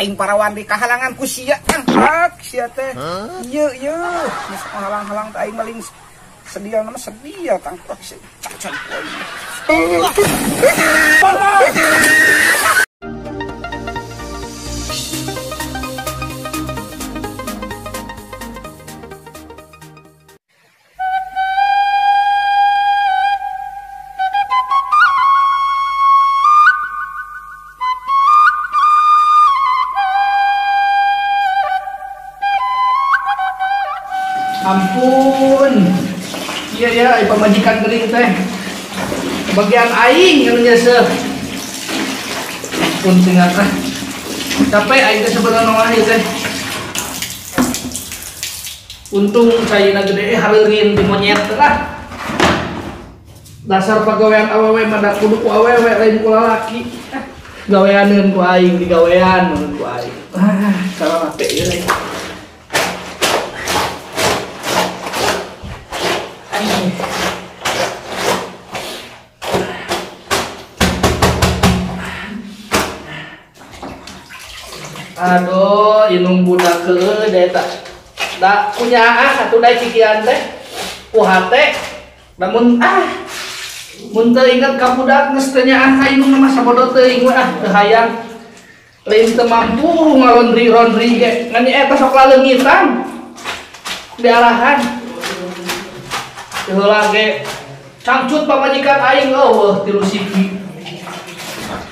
Aing parawan di kahalangan ku sia tangkrak sia teh. Ieu ieu geus halang-halang teh aing maling sedia nama sedia tangkrak sia. Cacan ku aing. Ampun, iya ya, pamajikan geuning teh. Bagian aing anu nyeseuh. Ampun tinggal teh. Capek aing teh sebenarnya mah ieu teh. Untung caina gede haleurin di monyet teh lah. Dasar pagawean awewe mah da kudu ku awewe lain ku lalaki. Gaweaneun ku aing digawean mun ku aing. Ah, salah ape ieu lain. Aduh, inung budak heueuh da eta. Da kunyaah atuh da cikian teh. Ku hate namun ah mun teu inget ka budak geus teu nyaah ka inung mah sabodo teuing we ah teu hayang. Lain teu mampu ngalondri-rondri ge. Ngan eta sok laleungitan diarahan. Teu heula ge cangcut pamajikan aing eueuh tilu siki.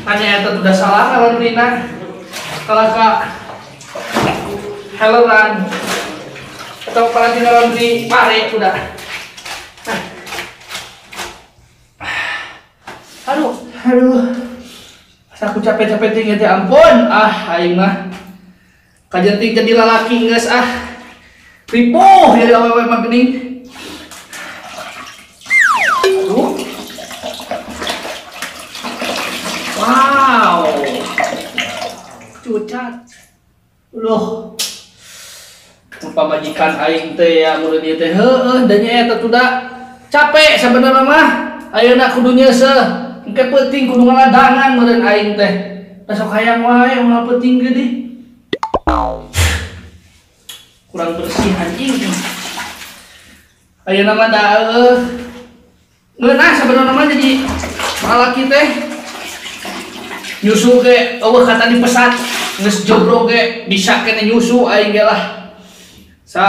Tanya eta udah salah ngalondrina. Kalau ka heleran atau pelatih laundry pare udah. Aduh, aduh. Asa aku capek-capek tinggi teh ampun. Ah, aing mah. Kajenting jadi lalaki geus ah. Ripuh jadi awewe mah geuning. Aduh. Wow. Cucat. Loh. Pamajikan aing teh ya murid ieu teh heueuh da nya eta tuh da capek sabenerna mah. Ayeuna kudu nyeuseuh. Engke peuting kudu ngaladangan meureun aing teh. Da sok hayang wae unggal peuting geuh di. Kurang bersih anjing. Ayeuna mah da heueuh. Ngeunah sabenerna mah jadi lalaki teh. Nyusu ge eueuh kata dipesat geus jobro ge bisa kene nyusu aing ge lah. Sa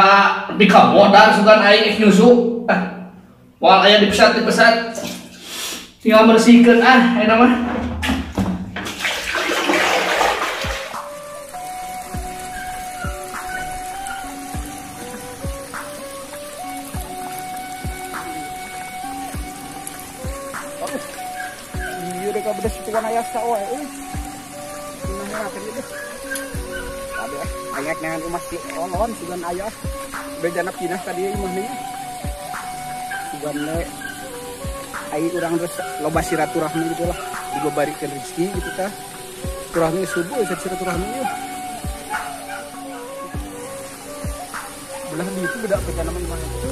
nepi ka modar sugan aing nyusu. Ah. Moal aya dipesat-dipesat. Tinggal bersihkeun ah ayeuna mah. Ieu rek bedes tuan aya saoe euy. Kumaha teh ieu? Aduh, aing neangan imah si Olon sugan aya. Bejana pindah ka dieu imah nih. Sugan we aing urang terus loba silaturahmi gitu lah. Digobarikeun rezeki gitu tah. Silaturahmi subuh silaturahmi ieu. Belah di itu beda bejana mah imah itu.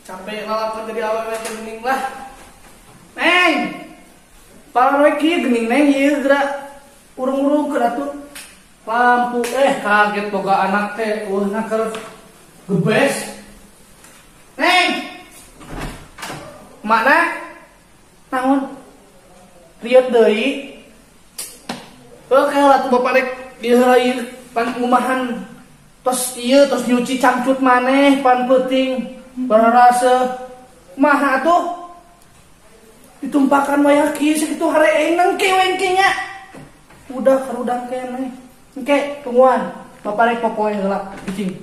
Capek lalakon jadi awewe teh geuning lah. Neng. Parang we kieu geuning neng ieu geura urung-urung keur atuh. Lampu kaget boga anak teh eueuhna keur gebes. Neng. Makna naon? Rieut deui. Heuh kalah atuh bapak rek dieu heula ieu pan ngumahan tos ieu tos nyuci cangcut maneh pan peuting. Bararasa maha tuh ditumpakan wayah kieu sakitu hareeng nang ke we nya. Udah karudang keneh. Engke tungguan bapak rek popoe heula cicing.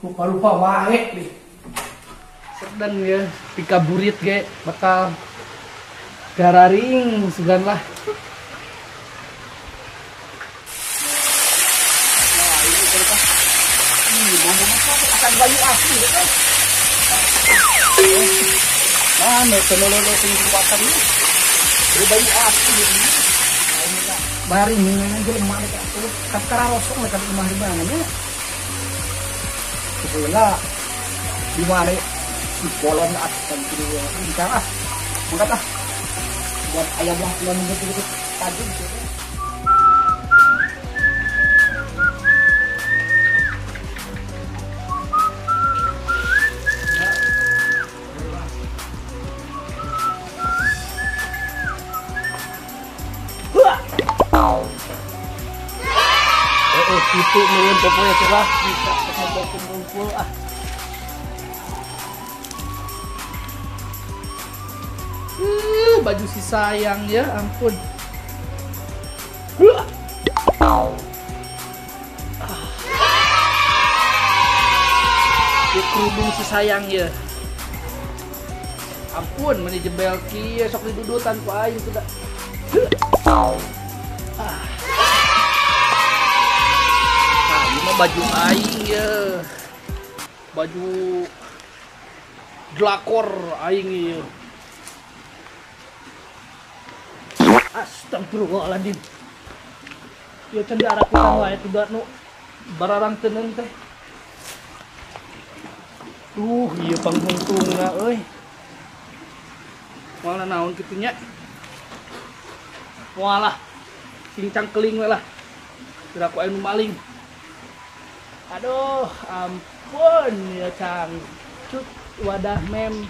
Lupa-lupa wae deh. Sedan ya pikaburit ge bakal gararing sugan lah. Nah, ini cerita. Akan bayu asli gitu. Mana tenololo sing kuatan ini. Bayu asli gitu. Bari mingan jelema rek atuh. Kakara rosong rek imah di mana nya. Sebelah di mana si bolon atas kiri bincang ah. Mangkat ah. Buat ayam lah pulang gitu tadi gitu. Itu meureun popoe celah bisa kumpul-kumpul ah. Baju si sayang ya ampun. Kerudung si sayang ya. Ampun meni jebel kieu sok didudutan ku aing sudah. Baju aing ya, baju drakor aing ya. Astagfirullahaladzim. Ya can diarakutan wae tuh nu bararang teuneun teh. Duh, ieu panghuntungna euy. Moal naon kitu nya. Moal lah. Cincang keling we lah. Kira ku aya nu maling. Aduh, ampun ya cangcut wadah mem.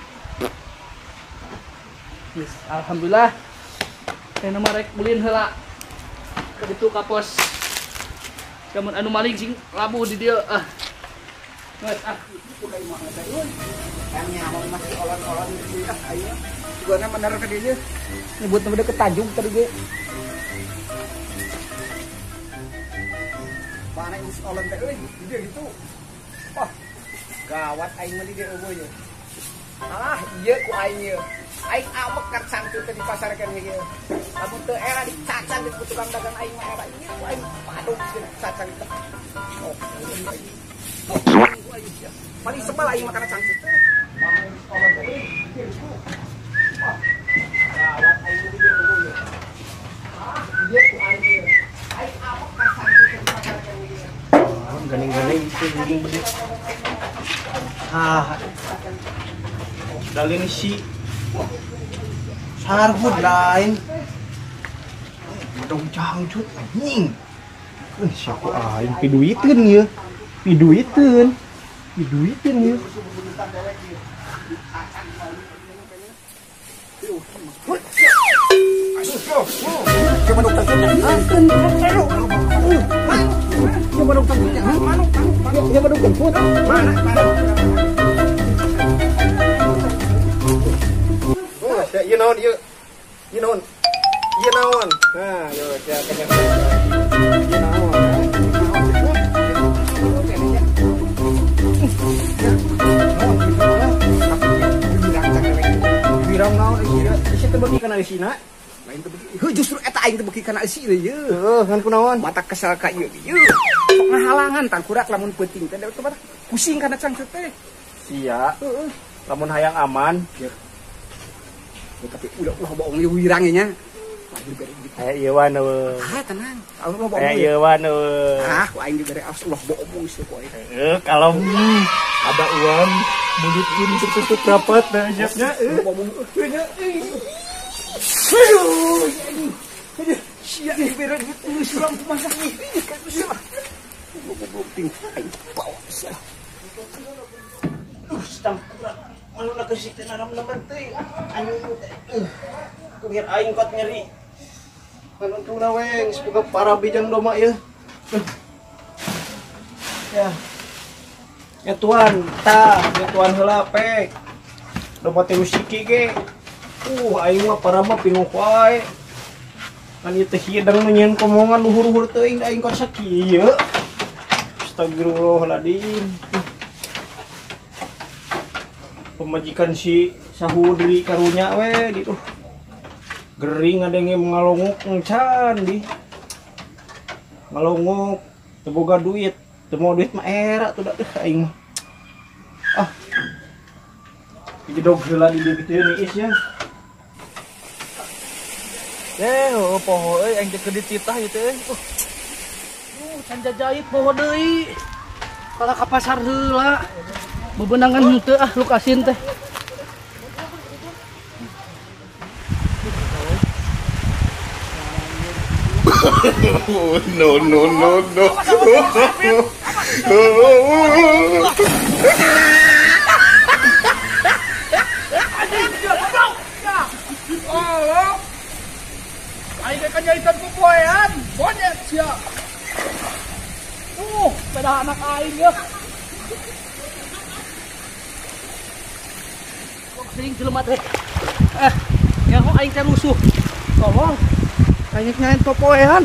Yes, alhamdulillah. Saya nama rek ulin heula. Ka ditu ka pos. Kamun anu maling sing labuh di dieu ah. Geus ah, udah imah teh euy. Yang nyaho masih olon-olon gitu ah ayeuna. Sugana bener ka dieu. Nyebut nu ke Tanjung tadi ge. Mana us olon teh euy, di dieu gitu. Wah, gawat aing mah di dieu eueuh ye. Alah, ieu ku aing ieu. Aing amek ka cangcut teh di pasar kan ieu. Lamun teu era dicacang di tukang dagang aing mah era ieu ku aing padung sieun cacang teh. Oh, aing. Paling sebel aing mah kana cangcut teh. Mana us olon teh euy, di dieu gitu. Wah, gawat aing mah di dieu eueuh ye. Ah, ieu ku aing ieu. Aing amek ka cangcut teh di pasar kan ieu. Ganing-ganing itu gede. Ah, dalin si sarhud lain. Dong cangcut anjing. Siapa aing piduiteun ieu? Piduiteun. Piduiteun ieu. Ieu naon ieu? Ieu naon? Ieu naon? Nah, yo sia kanya. Ieu naon? Wirang naon ieu? Ieu teh beuki kana eusina. Lain teh beuki. Heuh justru eta aing teh beuki kana eusi ieu. Heuh, ngan kunaon? Mata kesel ka ieu. Ieu sok ngahalangan tangkurak lamun peuting teh pusing kana cangcut teh. Sia. Heeh. Lamun hayang aman. Ya. Tapi ulah ulah bohong ieu wirang nya. Waduh bere duit. Aya ieu wan eueuh. Ah tenang. Ulah bohong. Aya ieu wan eueuh. Ah ku aing dibere awas ulah bohong sih ku aing. Heeh, kalau ada uang mulut ini tertutup rapat nah siapnya. Ulah bohong eueuh nya. Aduh. Aduh, sia dibere duit geus urang kumaha nih. Goblok ting aing bawa sia. Tangkurak. Malu nak kesik teh naram naman teh. Anu teh. Kuir aing kot nyeri. Kan untungna we geus boga para bijang doma ieu. Ya. Ya tuan, tah, ya tuan heula pek. Doma teh siki ge. Aing mah para mah pinuh wae. Kan ieu teh hidang nu nyieun komongan luhur-luhur teuing da aing kot sakieu. Astagfirullahaladzim. Pemajikan si sahudri karunya we gitu. Gering ada yang ngalongok encan di. Ngalongok teu boga duit, teu mau duit mah era tuh dah aing mah. Ah. Dijedog heula di dieu kitu niis ya. Eh, poho euy aing teh keur dititah ieu teh. Can jajait poho deui. Kalau ka pasar heula. Bebenangan henteu ah lukasin teh. No no no no. Aing teh kanyaitan popoean, monyet sia. Sepeda anak aing ya. Kok sering jelema teh. Nyaho aing teh rusuh. Tolong. Aing nyain popoean.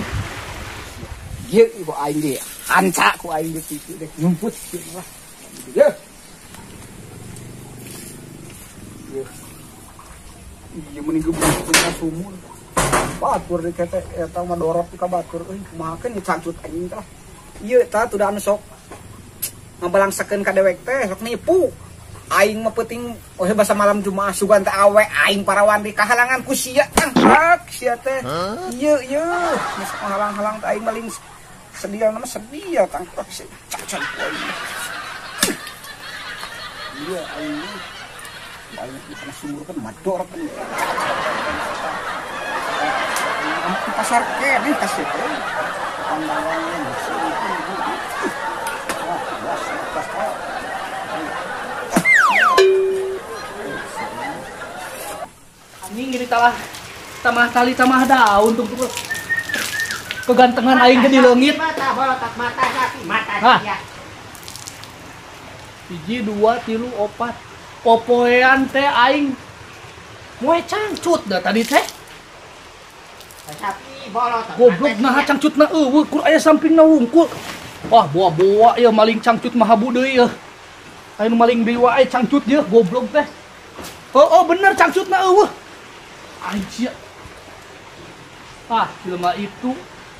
Ieu ibu aing ge anca ku aing ge kitu deh nyumput kieu lah. Ye. Ye. Ieu mending geblek punya sumur. Batur di kete eta mah dorot ka batur euy kumaha keun cangcut anjing tah. Ieu tah tuh anu sok ngabalangsakeun ka dewek teh sok nipu. Aing mah peuting oh basa malam Jumaah sugan teh awe aing parawan di kahalangan ku sia tangkrak sia teh. Ieu ieu geus halang-halang teh aing maling sedia nama sedia tangkrak sia cangcut. Ieu aing aing kana sumur kan madorot kan. Di pasar kene kasih teh. Anjing gini talah tamah tali tamah daun tuh kegantengan aing ge dileungit. Mata botak mata sapi mata sia. 1 2 3 4 popoean teh aing moe cangcut dah tadi teh. Sapi bolot. Goblok nah cangcutna eueuh kur aya sampingna wungkul. Wah boa-boa ieu maling cangcut mah habu deui ieu. Aya nu maling deui wae cangcut ieu goblok teh. Oh bener cangcutna eueuh. Aing sia. Ah jelema itu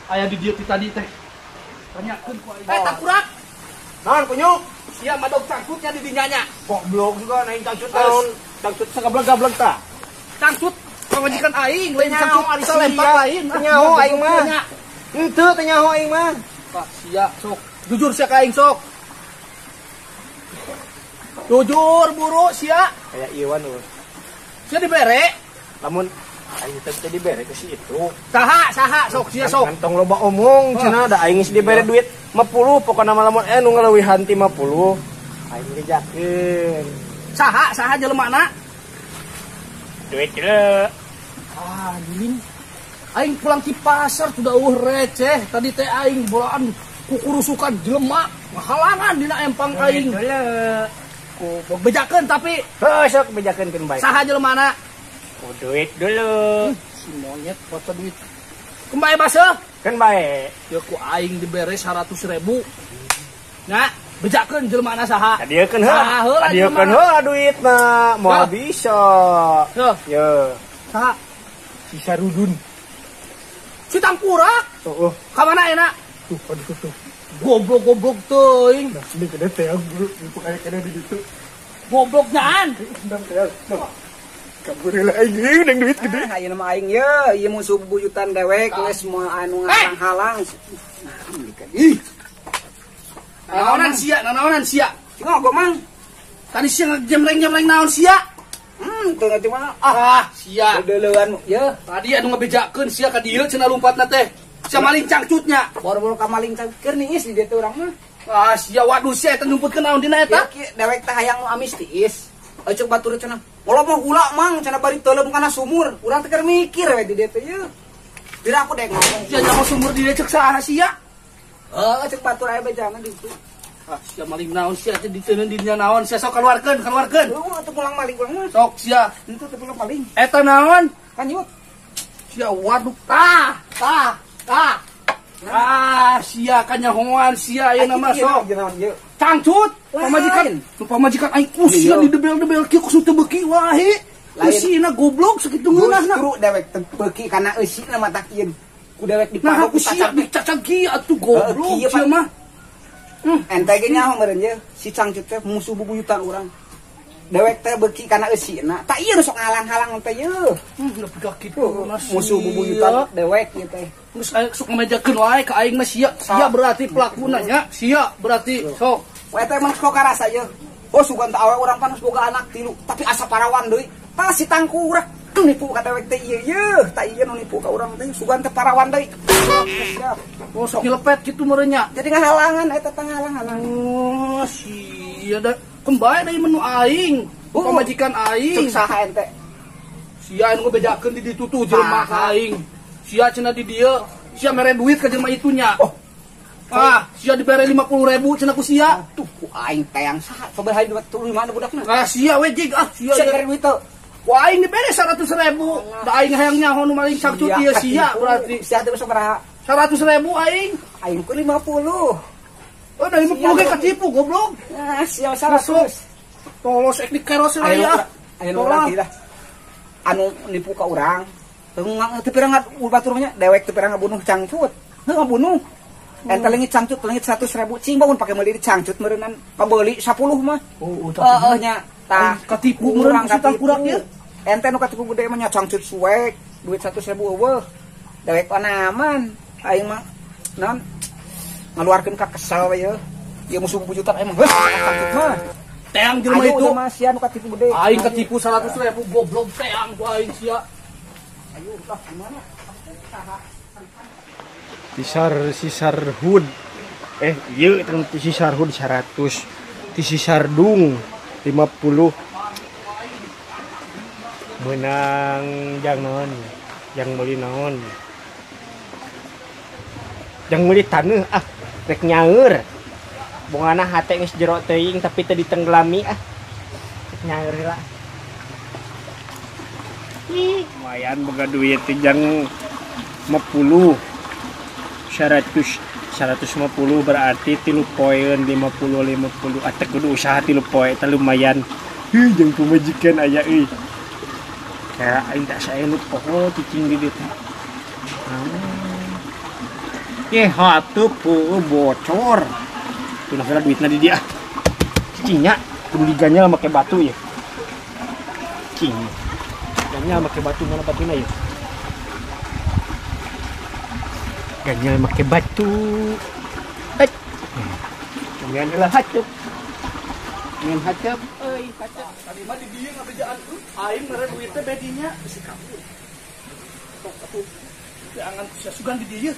aya di dieu ti tadi teh. Tanyakeun ku aing. Tangkurak. Naon kunyuk? Sia madog cangcutnya di dinya nya. Goblok juga naik cangcut naon. Cangcut sagablek-gablek tah. Cangcut pamajikan aing lain cangcut salempar lain. Nyaho aing mah. Henteu teh nyaho aing mah. Pak sia sok. Jujur sia ka aing sok. Jujur buru sia. Kayak Iwan euy. Sia dibere. Lamun aing teh teh dibere ke si itu. Saha saha sok sia sok. Kantong loba omong cenah da aing geus dibere duit 50 pokona mah lamun nu ngaleuwihan ti 50 aing ngejakeun. Saha saha jelemana? Duit deuleu. Ah, gini. Aing pulang di pasar sudah eueuh receh. Tadi teh aing bolaan kukurusukan jelema ngahalangan dina empang aing. Ku bejakeun tapi heuh sok bejakeun keun bae. Saha jelemana? Ku duit dulu. Si monyet foto duit. Keun bae baseuh? Keun bae. Ya ku aing dibere 100.000. Nya, bejakeun jelemana saha? Kadiekeun heula. Kadiekeun heula duitna, moal bisa. Heuh. Ye. Saha? Si Sarudun. Si Tangkurak? Heeh. Ka mana enak? Tuh, aduh tuh. Goblok-goblok teuing. Nah, sini gede teh bro, aya kene di ditu. Goblok nyaan. Endang teh. Kabur heula aing deung duit gede. Ah, ayeuna mah aing ye, ieu musuh bubuyutan dewek geus moal anu ngahalang-halang. Ih. Nanaonan sia, nanaonan sia. Ngogok mang. Tadi sia ngejemreng-jemreng naon sia? Teu ngerti mana? Ah, sia. Deuleuan ye. Tadi anu ngebejakeun sia ka dieu cenah lumpatna teh. Sia maling cangcutnya. Boro-boro ka maling cangcut keur niis di dieu teh urang mah. Ah, sia waduh sia eta nyumputkeun naon dina eta? Kieu dewek teh hayang nu amis tiis. Ceuk batur cenah. Moal mah gula mang cenah bari teuleum kana sumur. Urang teh keur mikir we di dieu teh ye. Dira aku dek ngomong. Sia nyaho sumur di dieu ceuk saha sia? Heuh, ceuk batur aya bejana di ditu. Ah, sia maling naon sia teh diteundeun di dinya naon sia sok keluarkeun, keluarkeun. Heuh, atuh pulang maling urang mah. Sok sia. Itu teh pulang maling. Eta naon? Kanyut. Sia waduh tah, tah, tah. Ah, sia kanyahoan sia ayeuna mah sok. Cangcut, pamajikan, pamajikan aing ku sia didebel-debel kieu kusu teu beuki wae. Eusina goblok sakitu ngeunahna. Justru dewek teu beuki kana eusina mah tak ieu. Ku dewek Nah, dipadok ku sia dicacag kieu atuh goblok sia mah. Ente ge nyaho meureun ye, si cangcut teh musuh bubuyutan urang. Dewek teh beuki kana eusina, tak ieu sok ngalang-halang teh ye. Nepi ka kitu musuh bubuyutan dewek ieu teh. Geus sok ngamejakeun wae ka aing mah sia. Sia berarti pelakuna nya, sia berarti sok. Eta emang sok karasa ieu. Oh sugan teh awe urang pan geus boga anak tilu, tapi asa parawan deui. Tah si tangkurak nipu ka dewek teh ieu yeuh, tah ieu nu nipu ka urang teh sugan teh parawan deui. Oh sok nyelepet kitu meureun nya. Jadi ngahalangan eta teh ngahalang-halang. Oh sia da kembae deui menu aing. Pamajikan aing. Cek saha ente? Sia anu ngebejakeun di ditu tuh jelema ka aing. Sia cenah di dieu, sia mere duit ka jelema itu nya. Oh. Ah, sia dibere 50.000 cenah ku sia. Tuh ku aing tayang saha? Coba hayu duit tuluy mana budakna? Ah, sia we jig ah, sia mere duit teu. Ku aing dibere 100.000. Da aing hayang nyaho nu maling cangcut ieu sia berarti. Sia teh sabaraha? 100.000 aing. Aing ku 50. Oh, da 50 ge katipu goblok. Ah, sia 100. Polos ek dikeros ya. Aya nu urang teh anu nipu ka urang. Teu teu pirang batur nya dewek teu pirang ngabunuh cangcut. Heuh ngabunuh. Ente leungit cangcut leungit 100.000 cing bangun pake meuli cangcut meureunnan kabeuli 10 mah. Oh, heeh nya. Tah katipu meureun si tangkurak ieu. Ente nu katipu gede mah nya cangcut suek duit 100.000 eueuh. Dewek aman. Aing mah naon ngaluarkeun ka kesel we ieu. Ieu musuh bujutan emang heuh cangcut mah. Teang jelema itu. Ayo mah sia nu katipu gede. Aing katipu 100.000 goblok teang ku aing sia. Ayo ulah gimana? Sisar Hud. Ieu teh sisar Hud 100. Ti Sisardung 50. Menang jang naon? Jang meuli naon? Jang meuli taneuh ah, rek nyaeur. Bongana hate geus jero teuing tapi teu ditenggelami ah. Rek nyaeur heula. Lumayan boga duit teh jang 50. 150 berarti 3 poin 50 atau kudu usaha 3 poin eta lumayan. Heuh jeung pamajikan aya euy. Kayak aing tak saya lu poho cicing di dieu teh. Ye hatup bocor. Tuh heula duitna di dia. Cicingnya kudu diganyal make batu ya. Cicing. Ganyal make batu mana batuna ya? Ganyal make batu. Hei. Lumayan heula hacep. Main hacep. Euy, hacep. Tadi mah di dieu ngabejaan aing mere duit teh bedinya bisi kabur. Tok atuh. Jangan sia sugan di dieu.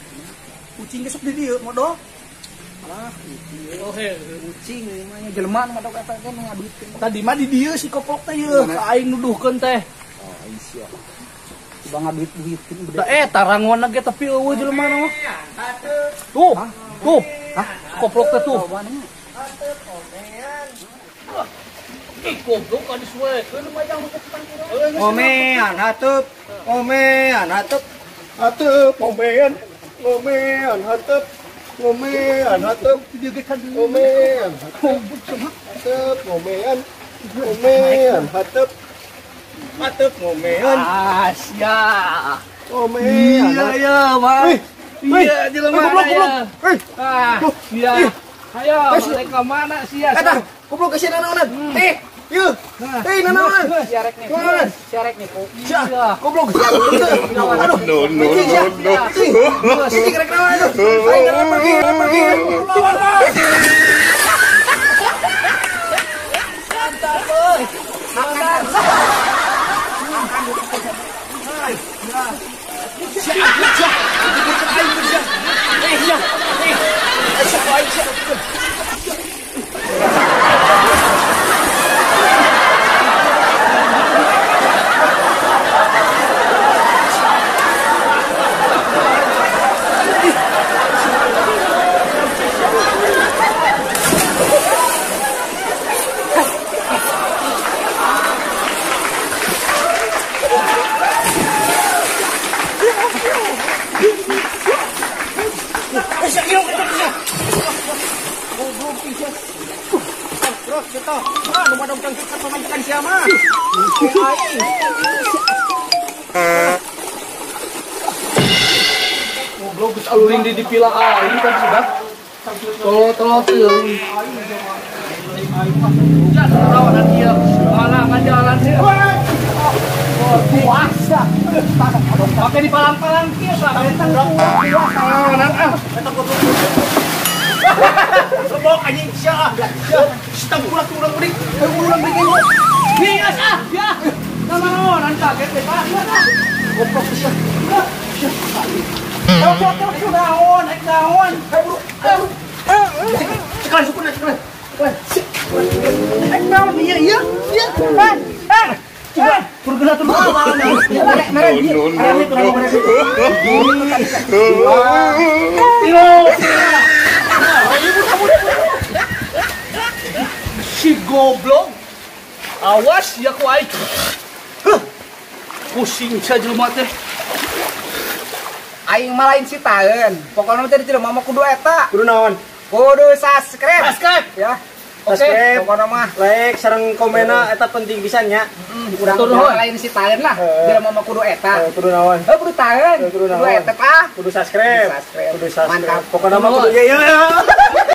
Kucing ge sok di dieu modol. Alah, kucing. Oh he, kucing mah nya jelema nu modol eta teh ngaduitkeun. Tadi mah di dieu si koplok teh yeuh, ka aing nuduhkeun teh. Oh, sia. Bang ngaduit-duitkeun gede. Da eta ranguan ge tapi eueuh jelema mah. Tuh, tuh. Hah, koplok teh tuh. Ih, goblok ka disuekeun mah jang Omean hateup, omean hateup. Hateup omean, omean hateup. Omean hateup, omean hateup, omean, omean hateup. Hateup ngomean. Asia. Ngomean. Iya ya, Bang. Iya, jelema. Goblok, goblok. Hei. Ah, iya. Ayo, balik ka mana sia? Eta, goblok ka sia nanaonan. Eh, ieu. Eh, nanaonan. Sia rek nipu. Sia rek nipu. Sia, goblok. Aduh. No, no, no, no. Cicing rek naon atuh. Aing pergi, pergi. Mantap, euy. Mantap. Terus gitu. Ah, nu madong cangcut ka pamajikan sia mah. Aing. Goblok geus aluring di dipila aing kan sudah. Tolol-tolol teuing. Ya, rawanan ieu. Alah, jalan sih. Puasa. Pakai di palang-palang kieu lah. Rawanan ah. Eta goblok. Lebok anjing sia. Sia pulang urang udik. Urang udik. Hias ah, ya. Naon kaget teh Pak. Goblok sia. Oke, naon, ek naon. Ayo buru. Ayo. Sekali sukuna sekali. Ek naon ieu ieu ieu. Eh. Turun turun. Si goblok. Awas ya ku aing. Pusing sia jelema teh. Aing mah lain si taeun. Pokona mah tadi jelema mah kudu eta. Kudu naon? Kudu subscribe. Subscribe ya. Oke, pokona mah like sareng komenna eta penting pisan nya. Urang lain si taeun lah. Jelema mah kudu eta. Kudu naon? Heuh kudu taeun. Kudu naon? Kudu eta ah. Kudu subscribe. Kudu Kudu subscribe. Mantap. Pokona mah kudu ya.